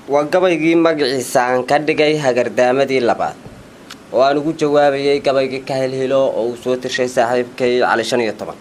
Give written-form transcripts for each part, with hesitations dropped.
Waa gabaygii magaciisa aan ka dhigay Hagardaamadii Labaad, oo aan ugu jawaabayay gabaygii Ka Hilhilo oo uu soo tirshay saaxiibkay Cali 15.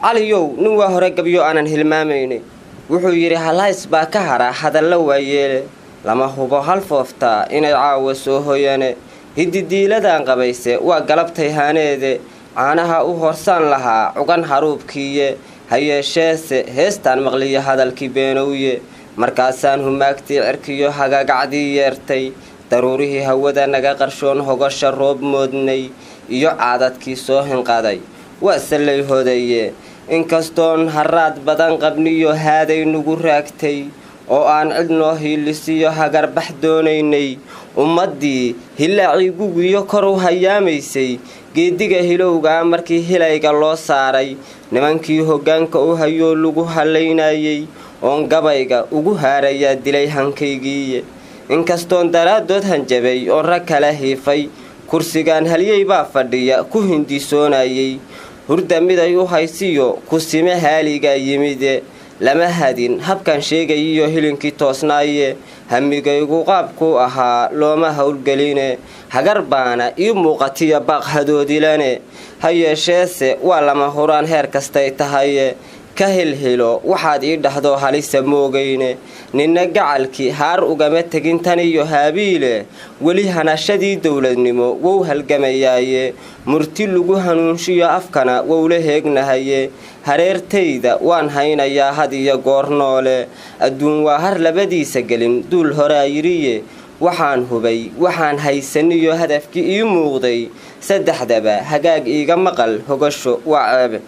Caliyow, nin waa hore gabyo aanan hilmaamaynay wuxuu yidhi: "Halhays baa ka hadha hadalla waayeele, lama hubo hal fooftaa inay caawa soo hoyane. Hididiiladaan qabayse waa galabtay haaneede, caanaha u horsaan lahaa cugan haruubkiiye. Ha yeesheese heestaan maqliya hadalkii beenowye. Markaasaan humaagtii cirkiyo hagaagacdii yeertay, daruurihii hawada naga qarshoon, hogosha roob moodnay iyo caadadkii soo hinqaday, waa sallay hodaye. Inkastoon haraad badan qabniyo haaday nugu raagtay, oo aan cid noo hiilisiyo hagarbax doonaynay, ummaddii hilaacii gugiyo kor u hayaamaysay, geediga hilowgaa markii hilayga loo saaray, nimankii hoggaanka u hayoo lagu hallaynayay oon gabayga ugu haarayaa dilay hankaygiiye. Inkastoon daraaddood hanjabay oon rag kala hiifay, kursigaan halyey baa fadhiya ku hindisoonayay. Hurda miday u haysiyo kusime haaligaa yimide, lama hadin habkan sheegayiyo hilinkii toosnaaye. Hamigaygu qaabkuu ahaa looma howlgeline, hagar baana ii muuqatiya baaq hadoodilane. Ha yeesheese waa lama huraan heer kastay tahaye, ka hilhilo waxaad ii dhahdo halisa moogayne. Ninna gacalkii haar ugama tegin tan iyo Haabiile, weli hanashadii dowladnimo wow halgamayaaye. Murti lagu hanuunshiyo afkana wowla heegnahaye. Hareertayda waan haynayaa had iyo goor noole. Adduun waa har labadiisa gelin, duul horaa yidhiye. Waxaan hubay, waxaan haysaniyo hadafkii ii muuqday, saddexdaba hagaag iiga maqal, hogasho waa ceebe.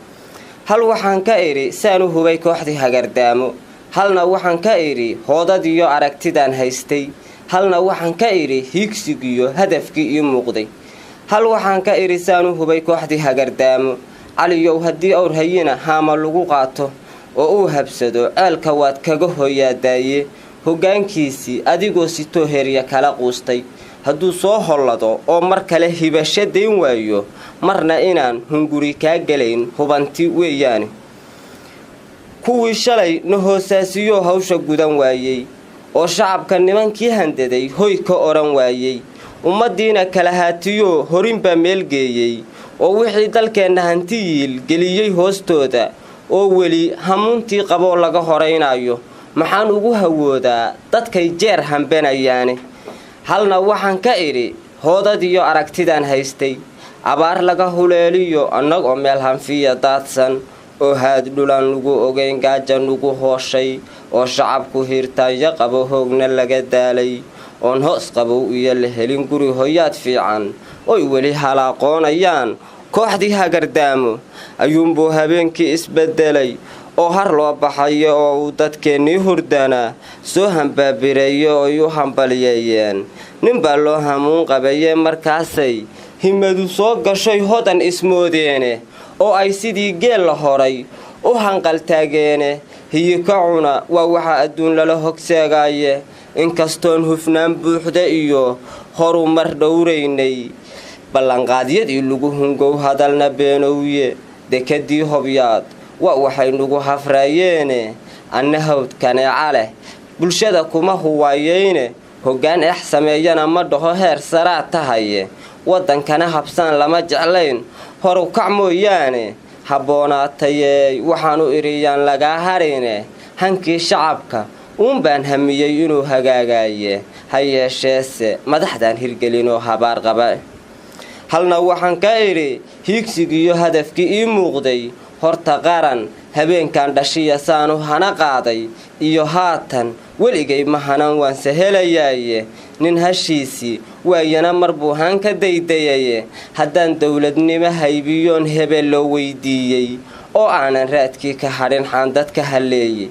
Hal waxaan ka idhi saan u hubay kooxdii Hagardaamo, halna waxaan ka idhi hoodadiyo aragtidaan haystay, halna waxaan ka idhi hiigsigiyo hadafkii ii muuqday. Hal waxaan ka idhi saan u hubay kooxdii Hagardaamo. Caliyow, haddii awr hayina haama lagu qaato oo uu habsado, ceelka waad kaga hoyaadaaye. Hoggaankiisii adigoo sitoo herya kala quustay, hadduu soo hollado oo mar kale hibasho dayn waayo, marna inaan hunguri kaa gelayn hubanti weeyaane. Kuwii shalay na hoosaasiyoo hawsha gudan waayey, oo shacabka nimankii handaday hoy ka odhan waayey, ummaddiina kala haatiyoo horinbaa meel geeyey, oo wixii dalkeenna hanti yiil geliyey hoostooda, oo weli hamuuntii qaboo laga horaynayo, maxaan ugu hawoodaa dadkay jeer hambanayaane? Halna waxaan ka idhi hoodadiyo aragtidaan haystay, abaar laga huleeliyo annagoo meel hanfiya daadsan, oo haad dhulaan lagu ogeyn, gaaja nugu hooshay, oo shacabku hiirtaanyo qabo, hoogna laga daalay, oon hoos qabow iyo la helin guri hoyaad fiican, oy weli halaaqoonayaan kooxdii Hagardaamo, ayuunbuu habeenkii isbedelay oo har loo baxayo, oo uu dadkeennii hurdanaa soo hambaabireeyo oy u hambaliyeeyeen. Ninbaa loo hamuun qabaye, markaasay himadu soo gashay, hodan ismoodeene, oo ay sidii geel la horay u hanqaltaageene. Hiyikacuna waa waxa adduun lala hogseegaaye. Inkastoon hufnaan buuxda iyo horumar dhowraynay, ballanqaadyadii lagu hungow hadalna beenowye. Dekadii Hobyaad waa waxay nugu hafraayeene. Anna hawd kaneeca leh bulshada kuma huwaayeyne, hoggaan ex sameeyana ma dhaho heer saraa tahaye. Waddankana habsaan lama jeclayn horukac mooyaane. Habboonaatayey waxaanu idhiyaan lagaa harine, hankii shacabka uun baan hamiyey inuu hagaagaaye. Ha yeesheese madaxdaan hirgelinoo habaar qaba. Halna waxaan ka idhi hiigsigiiyo hadafkii ii muuqday. Horta qaran habeenkan dhashiya saanu hana qaaday iyo haatan weligay ma hanan, waanse helayaaye. Nin hashiisii waayana mar buu haan ka daydayaye. Haddaan dowladnimo haybiyoon hebel loo weydiiyey, oo aanan raadkii ka hadhin xaan dadka halleeyey.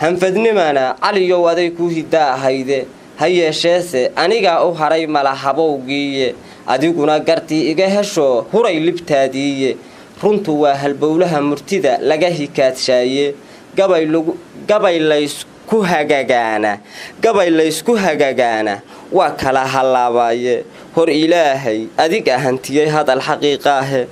Hanfadnimana Caliyow aday kuu hiddaa ahayde. Ha yeesheese anigaa u hadhay mala habowgiiye, adiguna gartii iga hesho huray libtaadiiye. Runtu waa halbowlaha murtida laga hikaadshaaye. Gabay laysku hagagaana, gabay laysku hagagaana waa kala hallaabaaye. Hor Ilaahay adiga hantiyey hadal xaqiiqaahe.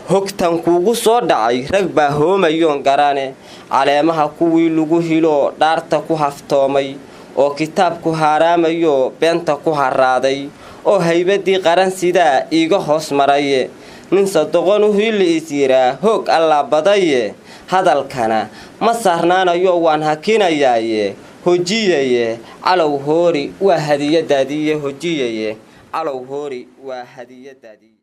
Hogtan kuugu soo dhacay rag baa hoomayoon garane. Caleemaha kuwii lagu hiloo dhaarta ku haftoomay, Oo kitaabku haaraamayo beenta ku haraaday oo haybadii qaran sidaa iiga hoos maraye. Nin sadoqon u hiili is yiraa hoog allaa badaye. Hadalkana ma saarnaanayo, waan hakinayaaye. Hojiyaye calow hoori waa hadiyadaadiiye. Hojiyaye calow hoori waa hadiyadaadii.